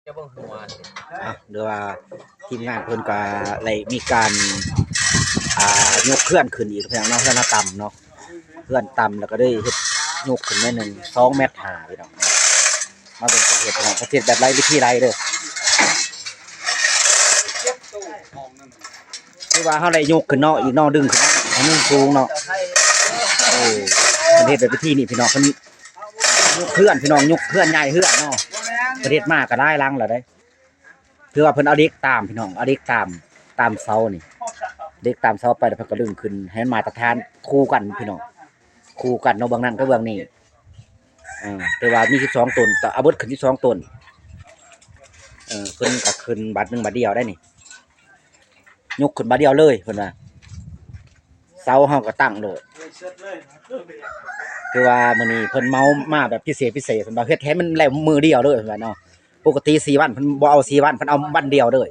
ຈະເບິ່ງຫົວ ອ່ະ ຫຼືວ່າທີມງານເພິ່ນກໍໄດ້ມີການ ອ່າ ຍົກເຮືອນຂຶ້ນອີກ ເພື່ອເນາະ ເຮືອນເຮົາຕ່ຳເນາະ ເຮືອນຕ່ຳ ແລ້ວກໍໄດ້ເຮັດ ຍົກຂຶ້ນໜ້ອຍໜຶ່ງ ສອງແມັດຫ້າ ພີ່ນ້ອງເນາະ ມາເບິ່ງເພິ່ນເຮັດ ພີ່ນ້ອງ ເພິ່ນເຮັດແບບໃດ ວິທີໃດເດີ້ ຄືວ່າເຮົາໄດ້ຍົກຂຶ້ນເນາະ ອີກເນາະ ດຶງຂຶ້ນເນາະ ໃຫ້ມັນສູງເນາະ ເອີ ເພິ່ນເຮັດແບບວິທີນີ້ ພີ່ນ້ອງ ເພິ່ນ ຍົກເຮືອນ ພີ່ນ້ອງ ຍົກເຮືອນ ຍ້າຍເຮືອນເນາະ ເພິ່ນເຮັດມາກໍຫຼາຍຫຼັງແລ້ວເດ້ ຄືວ່າເພິ່ນເອົາເຫຼັກຕາມ ພີ່ນ້ອງ ເອົາເຫຼັກຕາມ ຕາມເສົານີ້ ເຫຼັກຕາມເສົາໄປ ແລ້ວເພິ່ນກໍດຶງຂຶ້ນໃຫ້ມັນມາດຕະຖານ ຄູ່ກັນ ພີ່ນ້ອງ ຄູ່ກັນເນາະ ເບື້ອງນັ້ນກັບເບື້ອງນີ້ ເອີ ແຕ່ວ່າມີສິບສອງຕົນ ກໍເອົາເບິດຂຶ້ນສິບສອງຕົນ ເອີ ເພິ່ນກໍຂຶ້ນບາດໜຶ່ງບາດດຽວໄດ໋ນີ້ ຍົກຂຶ້ນບາດດຽວເລີຍ ເພິ່ນວ່າ ເສົາເຮົາກໍຕັ້ງໂລດ ຄືວ່າມື້ນີ້ເພິ່ນເໝົາມາແບບພິເສດພິເສດ ເພິ່ນວ່າເຮັດໃຫ້ມັນແລ້ວມື້ດຽວເລີຍ ເພິ່ນວ່າເນາະ ປົກກະຕິສີ່ວັນ ເພິ່ນບໍ່ເອົາສີ່ວັນ ເພິ່ນເອົາວັນດຽວເລີຍ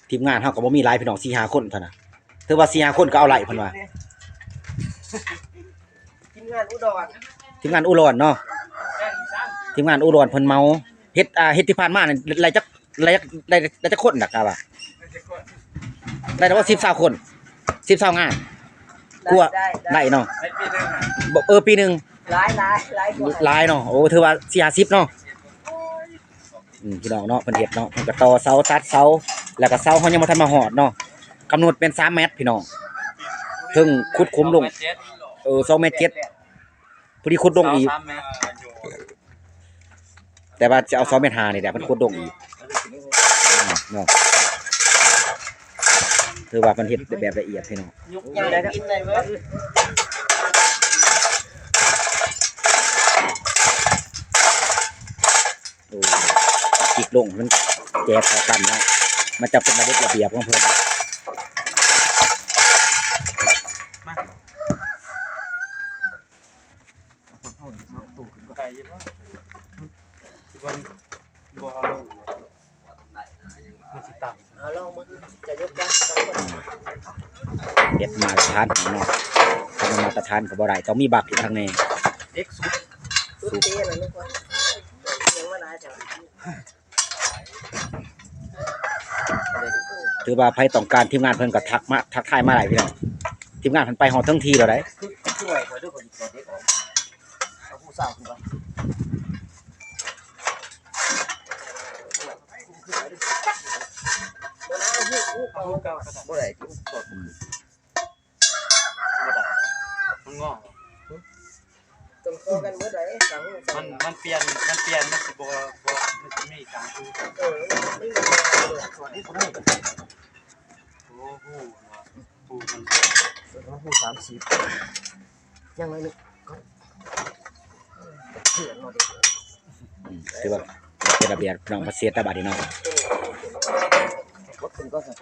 ທີມງານເຮົາກໍບໍ່ມີຫຼາຍ ພີ່ນ້ອງ ສີ່ຫ້າຄົນເທົ່ານັ້ນ ຖືວ່າສີ່ຫ້າຄົນກໍເອົາໄດ້ ເພິ່ນວ່າ ທີມງານອຸດອນ ທີມງານອຸດອນເນາະ ທີມງານອຸດອນເພິ່ນເໝົາ ເຮັດ ອ່າ ເຮັດທີ່ຜ່ານມານີ້ໄດ້ຈັກ ໄດ້ຈັກ ໄດ້ຈັກຄົນນະ ກະວ່າ ໄດ້ແຕ່ວ່າສິບຊາວຄົນ ສິບຊາວງານ ກວ່າ ໄດ້ ໄດ້ເນາະ ໃນປີໜຶ່ງ ບໍ່ ເອີ ປີໜຶ່ງ ຫຼາຍ ຫຼາຍ ຫຼາຍກວ່າ ຫຼາຍເນາະ ໂອ້ ຖືວ່າສີ່ຫ້າສິບເນາະ ອືມ ພີ່ນ້ອງເນາະ ເພິ່ນເຮັດເນາະ ເພິ່ນກໍຕໍ່ເສົາ ຕັດເສົາ ແລ້ວກໍເສົາເຮົາຍັງບໍ່ທັນມາຮອດເນາະ ກຳນົດແມ່ນສາມແມັດ ພີ່ນ້ອງ ເທິງຂຸດຂຸມລົງ ເອີ ສອງແມັດເຈັດ ພໍດີຂຸດລົງອີກ ສາມແມັດ ແຕ່ວ່າຈະເອົາສອງແມັດຫ້ານີ້ແຫຼະ ມັນຂຸດລົງອີກ ອືມ ເນາະ ຖືວ່າເພິ່ນເຮັດແບບລະອຽດ ພີ່ນ້ອງ ຍົກໃຫຍ່ກິນໄດ້ເບິດ ໂອ້ ຈິກລົງ ມັນແຈກເຂົ້າກັນເນາະ ມັນຈະເປັນລະບົບລະບຽບຂອງເພິ່ນ ມາ ເອົາໂຕຂຶ້ນກ່ອນ ໄກຢູ່ບໍ່ ຊິບໍ່ ບໍ່ເອົາລົງ ມັນຊິຕ່ຳ ເອົາລອງເບິ່ງ ຈະຍົກໄດ້ ເຮັດມາດຕະຖານເນາະ ຄັນບໍ່ມາດຕະຖານກໍບໍ່ໄດ້ ຕ້ອງມີບັກອີກທາງແນ່ ເດັກສຸດ ສຸດເດ້ລະ ຍັງວ່າຫຼາຍແທ້ ຖືວ່າໃຜຕ້ອງການ ທີມງານເພິ່ນກໍທັກມາ ທັກທາຍມາໄດ້ ພີ່ນ້ອງ ທີມງານເພິ່ນໄປຮອດເຖິງທີ່ແລ້ວໃດ໋ ຄື ຄືໄວ້ຂ້ອຍເດີ ຂ້ອຍຊິຖອດເດັກອອກ ເອົາຜູ້ສາວຂຶ້ນກ່ອນ ບໍ່ໄດ້ ເອົາຜູ້ເກົ່າກໍໄດ້ ບໍ່ໄດ້ ອືມ ມັນງໍ ຕ້ອງຕໍ່ກັນເບິດໃດ໋ ສາງ ມັນ ມັນປ່ຽນ ມັນປ່ຽນ ມັນຊິບໍ່ ບໍ່ ມັນຊິມີການ ເອີ ມັນມີ ສອນໃຫ້ຜູ້ໃດ ໂອ້ໂຫ ຜູ້ມັນ ເອີ ມັນຜູ້ສາມສິບ ຍັງໜ້ອຍໜຶ່ງ ເພື່ອນເນາະ ອືມ ຖືວ່າເປັນລະບຽບ ນ້ອງ ພາເສດຕາບາດນີ້ເນາະ ກົດຂຶ້ນກ່ອນ ເອີ